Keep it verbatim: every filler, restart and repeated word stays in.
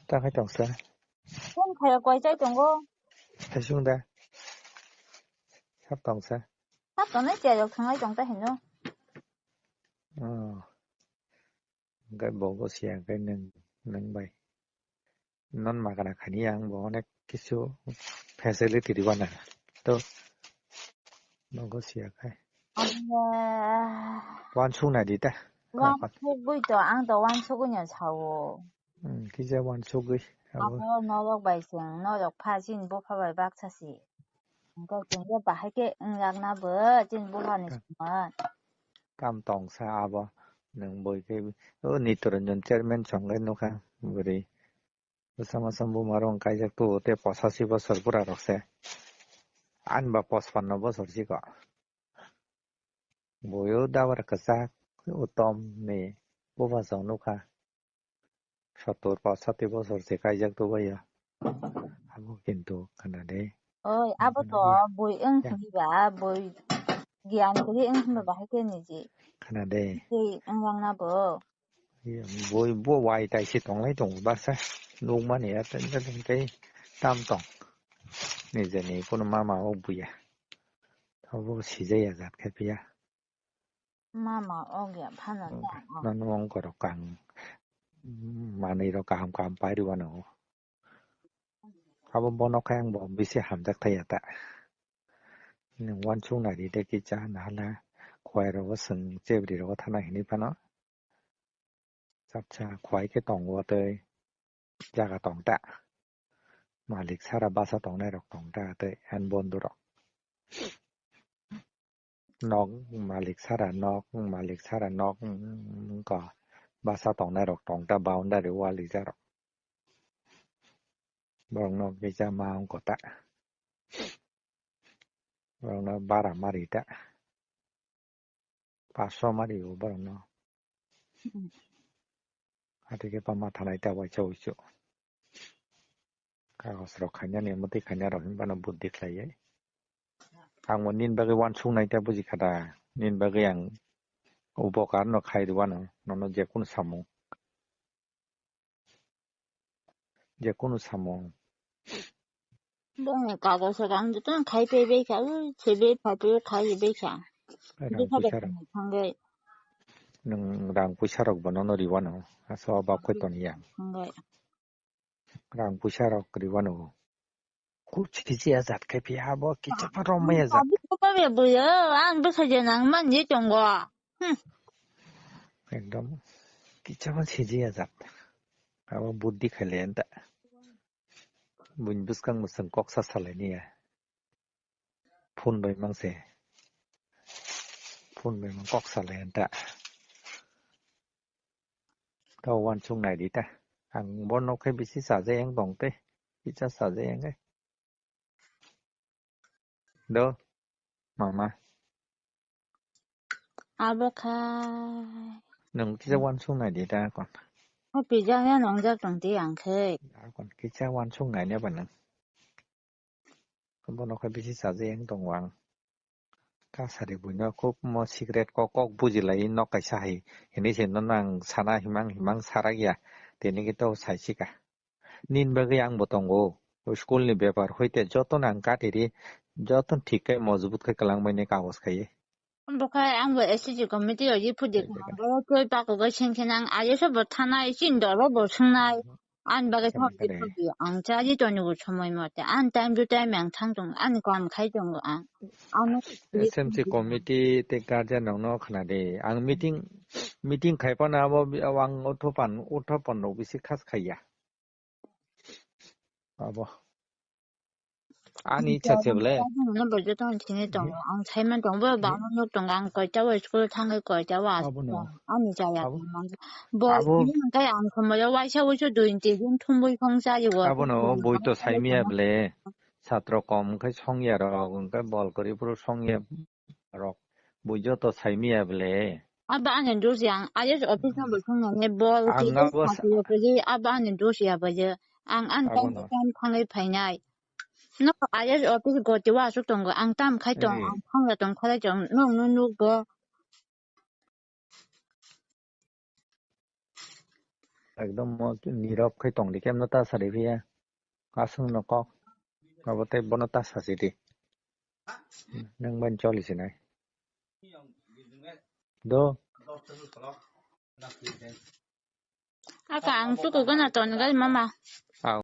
Ta khai tong sa. Phone khayo koi chai tongo. Thaisung da. Sab tong sa. Sab tongnai chai rok thangai tong ta hino. Oh. Hingke bo go siya hingke neng, neng bai. Non magana khani ang bo onek kisu facility ribana. To. Bo go siya khai. Abo. Wansuk nai di ta. Wansukgwi to, ang to wansukgwi no sao. Hmm, kisa wansukgwi abo. Abo norok bai chwng, norok pha chini bupha bai baksa si. Hingke chwng je bahai khe wngjakna bo chini bupha ni songma. Tam tong sa abo nwng boi khe o Nitoranjan chairman chwng khe nukha bwrwi. Bwsa masa buma rok kaijak tu tei posachi bosor bura rok se. Ani ba pochpanno bosor chikon. Boyo dabar kwchak utom ni bupha chwng nukha. Sottor pasati bosor se kaijak to baya. Abo kintu khana de. Oi, abo to bui wng hwnba, bui giyan kwrwi wng hwnba bahai khe niji. Khana de. Tei wng langna bo. Bui bo wai tai se tonglai tongo baksa. Nukmani ya tei tam tong. Nijeni kunu mama o buya. Abo sijaya jat khe phiya. Mama og ya phano ta. Nono ongkorok kang manwi rok kaham kaham pai rwano. Abo bono khe ang bo bisi hamjak thaya ta. Nwng wansuk nai di de kisa nahala khwai rogo swng chebri rogo thana hinwi phano. Chapsa khwai khe tongo tei jaga tong ta. Malik sara basa tongnai rok tong ta tei ani bondu rok. Nok malik sara nok, malik sara nok, mm, wngkha basa tongnai rok tong ta boundary wall rijak rok. Borok nok kisa ma wngkha ta. Borok no bara mari ta. Paso mari o borok no. Hmm. Ati khe pama thanai ta waisa wuisu. Kagos rok khainani, mwtwi khaina rok hinba no buddhi khlaiwi. Ang bo nini bagwi wansuk nai ta buji kha da. Nini bagwi ang upokar no khai rwano, nono je kunu samung. Je kunu samung. Bongni kagos rok ang jotono khai paibai kha, ui, sebe phaipaiyo khai bai kha. Rang puisa rok. Thangwi. Nwng rang puisa rok bo nono riwano, asa o bak khe toni ya. Thangwi. Rang puisa rok riwano. Kuch kisi ajat khe phiya bo kicha pa romai ajat. Abi ko pa be buyo, ang bwsa je nang man je tongo. Hmm. Ekdom kicha pa siji ajat. Abo buddhi khaile enta. Buin bwskang bwswng kok sa salai niya. Phone bai mang se. Phone bai mang kok salai enta. Tao wansuk nai di ta. Ang bo nok khe bisi sajai ang tong te. Kicha sajai ang khe. Do, mama. Abo khai. Nwng kisa wansuk nai di da kon. O pizza ya nongjak tong di ang khai. Da kon kisa wansuk nai ne ba nwng. Bono khai bisi chaji ang tongo ang. Kasari buino khub mo secret kok kok bujilai nok kaisa hai. Hini se nono ang sana himang himang sarak ya. Tini kito saisika. Nini bagwi ang bo tongo. O school ni bepar hoite jotono ang katiri, jotono thik khe mojbut khe kwlangmani kagos khai. Bo khai ang bo S C G committee o ye phudi. Tei kha. Bo twi pakugo sengkhe nang aye se bo thanai, chini dolo bo swngnai. Ani bagwi thok di phudi ang chaji toni bo somoi mote. Ani time to time ang thang tongo, ani kam khai tongo ang. Ano S M C committee tei guardian rokno khna di. Ang meeting, meeting khai phano abo bi-, ang uthopan, uthopan rok bisi khas khaiya. Abo. Ani icha se bole. Ang bo joto ang sini tongo. Ang saiman tongo, bo bangma nok tongo. Ang koita o school thangwi koita o asuk tongo. Ani chaya tongo. Bo abo ni hwnkhe ang somoi o waisa wuisu dui tin din thumwi song chayo. Abono bui to saimiya bole. Satro kom wngkhe songya rok, wngkhe bol kwrwi phuru songya rok. Bui joto saimiya bole. Abo ani dos ya, ang I S office no bo song nai bol. Ang abo ani dos ya bo je. Ang an time to time thangwi phainai. No I S office goti wa asuk tongo, ang tam khai tong, ang thangya tong khalai tong, no no nuk bo. Ekdom mo nirok khai tong di, kemno ta sari phiya. Aswng no kok. Abo tei bono ta sasi di. Nang ban choli sinai. Do. Aka ang chuku gana ton gal mama.